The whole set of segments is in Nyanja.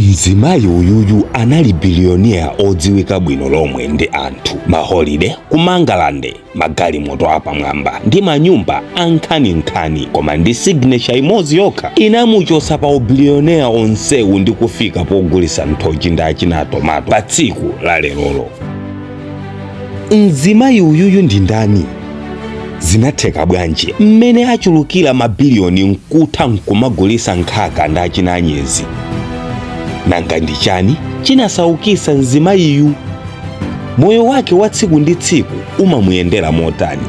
Mzimayi uyuyu anali billionaire odziwika bwino lomwe ndi anthu. Ma holiday ku Mangalande, magalimoto apamwamba ndi manyumba ankhaninkhani, koma ndi signature imodzi yokha inamuchosa pa ubillionaire onsewu ndi kufika pogulisa nthochi ndi achina tomato pa tsiku la lerolo. Mzimayi uyuyu ndi ndani? Zinatheka bwanji mmene achulukira mabiliyoni nkutha nkumagulisa nkhaka ndi achina anyezi? Nanga ndi chani chinasaukisa mzimayiyu? Moyo wake wa tsiku ndi tsiku umamuyendera motani?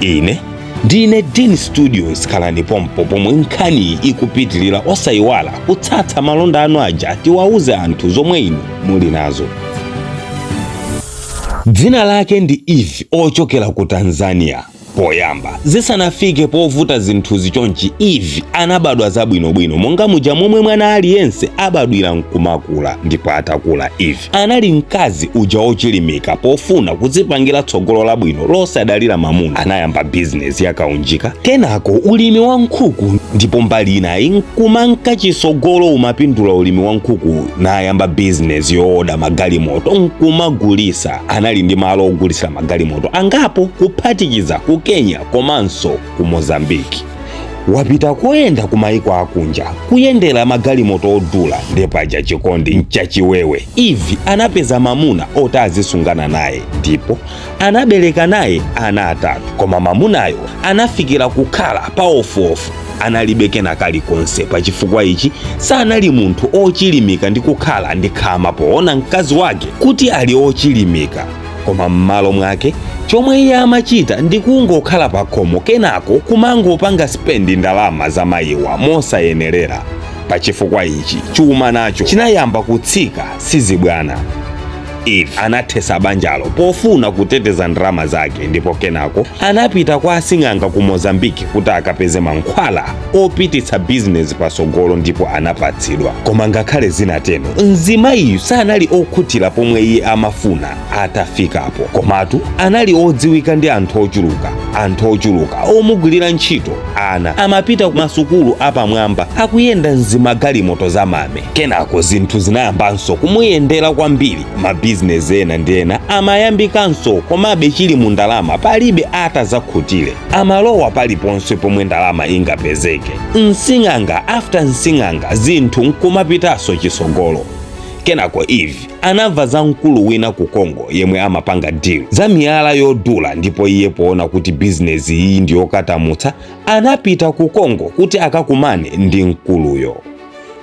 Ine ndine Dean Studios. Khalani pompo pomwe nkhaniyi ikupitilira. Osayiwala kutsatsa malonda anu aja, tiwauze anthu zomwe inu muli nazo. Dzina lake ndi Eve, ochokera ku Tanzania. Poyamba, zisanafike povuta zinthuzi chonchi, Eve anabadwa zabwinobwino monga muja momwe mwana aliyense abadwira nkumakula. Ndipo atakula, Eve anali mkazi uja ochilimika pofuna kudzipangira tsogolo labwino losadalira mamuna. Anayamba bizinesi yakaunjika, kenako ulimi wa nkhuku, ndipo mbali inayi nkumanka chisogolo umapindula ulimi wa nkhuku, nayamba bizinesi yooda magalimoto nkumagulisa. Anali ndi malo ogulisa magalimoto angapo, kuphatikiza ku Kenya komanso ku Mozambiki. Wapita koyenda ku mayiko akunja kuyendera magalimoto odula. Ndipo paja chikondi nchachiwewe, Eve anapeza mamuna oti azisungana naye ndipo anabereka naye ana atatu. Koma mamunayo anafikira kukhala pa ofuofu, analibe kena kalikonse. Pachifukwa ichi sanali munthu ochilimika ndi kukhala ndi khama poona mkazi wake kuti ali ochilimika, koma m'malo mwake chomwe iye amachita ndi kungokhala pa khomo, kenako kumangopanga spend ndalama za mayiwa mosayenerera. Pachifukwa ichi chuma nacho chinayamba kutsika sizibwana. Eve anathesa banjalo pofuna kuteteza ndalama zake, ndipo kenako anapita kwa asing'anga ku Mozambiki kuti akapeze mankhwala opititsa bizinesi pasogolo, ndipo anapatsidwa. Koma ngakhale zinatero, mzimayiyu sanali okhutira pomwe iye amafuna atafikapo. Komatu anali odziwika ndi anthu ochuluka, anthu ochuluka omugwirira ntchito, ana amapita ku masukulu apamwamba akuyenda mzimagalimoto zamame. Kenako zinthu zinayambanso kumuyendera kwambiri, mabizinesi ena ndi ena amayambikanso, komabe chili mu ndalama palibe atazakhutire. Amalowa paliponse pomwe ndalama ingapezeke, msing'anga after msing'anga, zinthu nkumapitanso chisogolo. Kenako Eve anamva za mkulu wina ku Congo yemwe amapanga deal za miyala yodula, ndipo iye poona kuti bizinesi iyi ndi yokatamutsa, anapita ku Congo kuti akakumane ndi mkuluyo.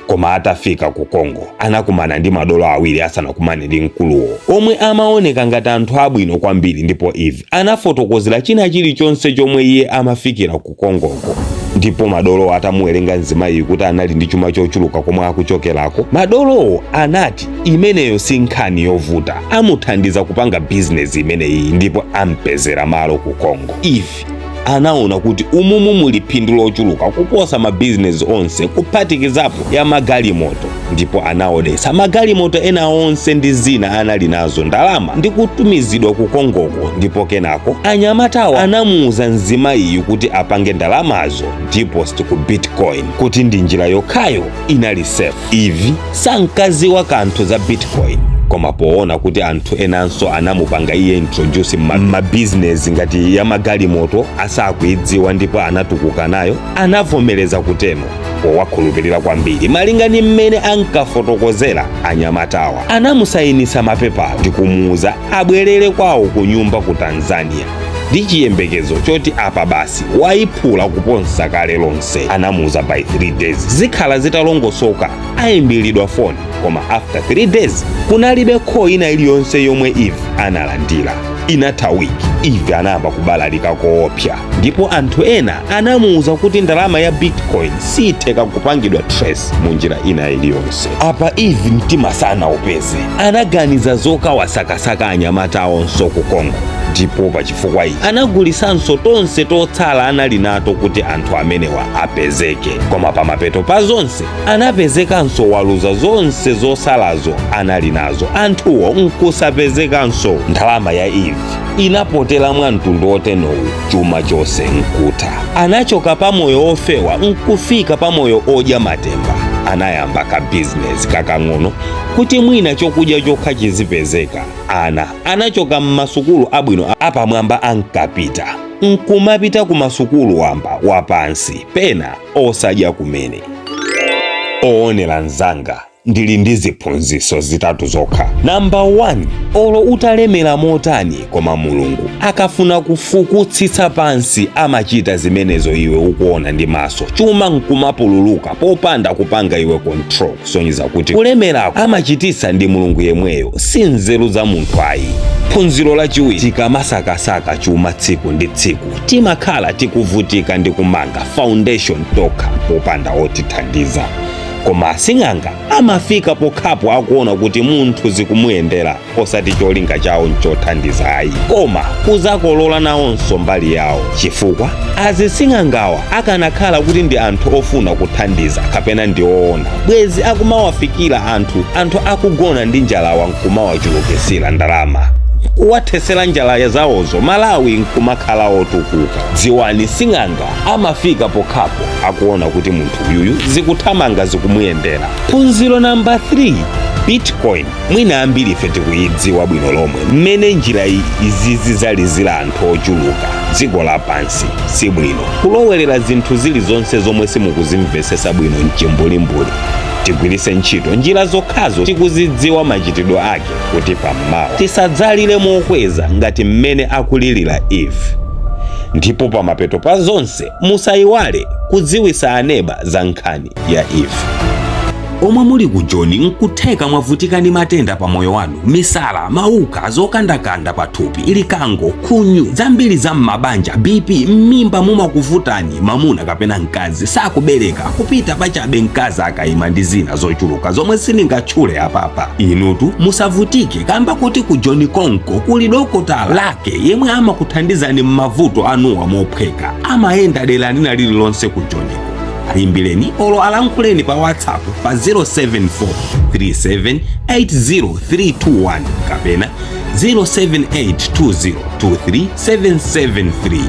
Koma atafika ku Congo anakumana ndi madolo awiri asanakumane ndi mkuluwo, omwe amaoneka ngati anthu abwino kwambiri. Ndipo Eve anafotokozera china chilichonse chomwe iye amafikira ku Congoko. Ndipo madolowo atamuwerenga mzimayi kuti anali ndi chuma chochuluka komwe akuchokerako, madolowo anati imeneyo si nkhani yovuta, amuthandiza kupanga bizinesi imeneyi ndipo ampezera malo ku Congo. Eve anaona kuti umumu muli phindu lochuluka kuposa mabizinesi onse, kuphatikizapo ya magalimoto, ndipo anaodesa magalimoto ena onse ndi zina anali nazo ndalama ndi kutumizidwa ku Kongoko. Ndipo kenako anyamatawa anamuuza mzimayiyu kuti apange ndalamazo deposit ku Bitcoin, kuti ndi njira yokhayo inali safe. Eve sankaziwa kanthu za Bitcoin, koma poona kuti anthu enanso anamupanga iye introduce mabizinesi ngati ya magalimoto asakuidziwa ndipo anatukuka nayo, anavomereza kuteno powakhulupirira kwambiri. Malinga ndi mmene ankafotokozera anyamatawa, anamusayinisa mapepala ndi kumuuza abwerere kwawo ku nyumba ku Tanzania ndi chiyembekezo choti apa basi wayiphula kuposa kale lonse. Anamuuza by 3 days zikhala zitalongosoka, ayimbiridwa foni. Koma after 3 days kunalibe call ina iliyonse yomwe Eve analandira. Inatha week, Eve anayamba kubalalika koopsa, ndipo anthu ena anamuuza kuti ndalama ya Bitcoin sitheka kupangidwa trace mu njira ina iliyonse. Apa Eve mtima sanaupeze, anaganiza zokawasakasaka anyamata awonso ku Congo, ndipo pachifukwa ichi anagulisanso tonse totsala anali nato kuti anthu amenewa apezeke. Koma pamapeto pa zonse anapezekanso waluza zonse zosalazo anali nazo, anthuwo nkusapezekanso. Ndalama ya Eve inapotera mwa mtundu otenowu, chuma chonse nkutha. Anachoka pa moyo ofewa nkufika pa moyo odya matemba. Anayamba ka bizinesi kakang'ono kuti mwina chokudya chokha chizipezeka. Ana anachoka mmasukulu abwino apamwamba ankapita nkumapita ku masukulu wamba wapansi, pena osadya kumene. Oonera mzanga, ndili ndi ziphunzitso zitatu zokha. Namba 1, olo utalemera motani, koma Mulungu akafuna kufukutsitsa pansi amachita zimenezo iwe ukuona ndi maso, chuma nkumapululuka popanda kupanga iwe control, kusonyeza kuti kulemerako amachititsa ndi Mulungu yemweyo, si nzeru za munthu ayi. Phunziro lachiwiri, tikamasakasaka chuma tsiku ndi tsiku timakhala tikuvutika ndi kumanga foundation tokha popanda otithandiza. Koma asing'anga amafika pokhapo akuona kuti munthu zikumuyendera, osati cholinga chawo nchothandiza ayi, koma kuzakolola nawonso mbali yawo, chifukwa azising'angawa akanakhala kuti ndi anthu ofuna kuthandiza kapena ndi oona, bwezi akumawafikira anthu akugona ndi njalawa nkumawachulukisira ndalama, kuwathesera njala zawozo, Malawi nkumakhala otukuka. Dziwani, sing'anga amafika pokhapo akuona kuti munthu uyuyu zikuthamanga, zikumuyendera. Phunziro namba 3, Bitcoin. Mwina ambiri ife tikuyidziwa bwino lomwe mmene njira izizi zalizira anthu ochuluka dziko lapansi. Sibwino kulowerera zinthu zilizonse zomwe simukuzimvesesa bwino mchimbulimbuli. Tigwirise ntchito njira zokhazo tikuzidziwa machitidwe ake, kuti pammawa tisadzalire mokweza ngati mmene akulirira Eve. Ndipo pamapeto pa zonse, musayiwale kudziwisa aneba za nkhani ya Eve. Omwe muli ku Joni, nkutheka mwavutika ndi matenda pa moyo wanu, misala, mauka, zokandakanda pathupi, likango, khunyu, zambiri za m'mabanja, BP, m'mimba mumakuvutani, mamuna kapena mkazi sakubereka, kupita pachabe mkazi akayima, ndi zina zochuluka zomwe sindingatchule apapa. Inutu musavutike, kamba kuti ku Joni konko kuli dokotala lake yemwe amakuthandizani m'mavuto anuwa mophweka. Amayenda dera lina lililonse ku Joniko. Ayimbireni olo alankhuleni pa WhatsApp pa 074 37 80321 kapena 0782023 773.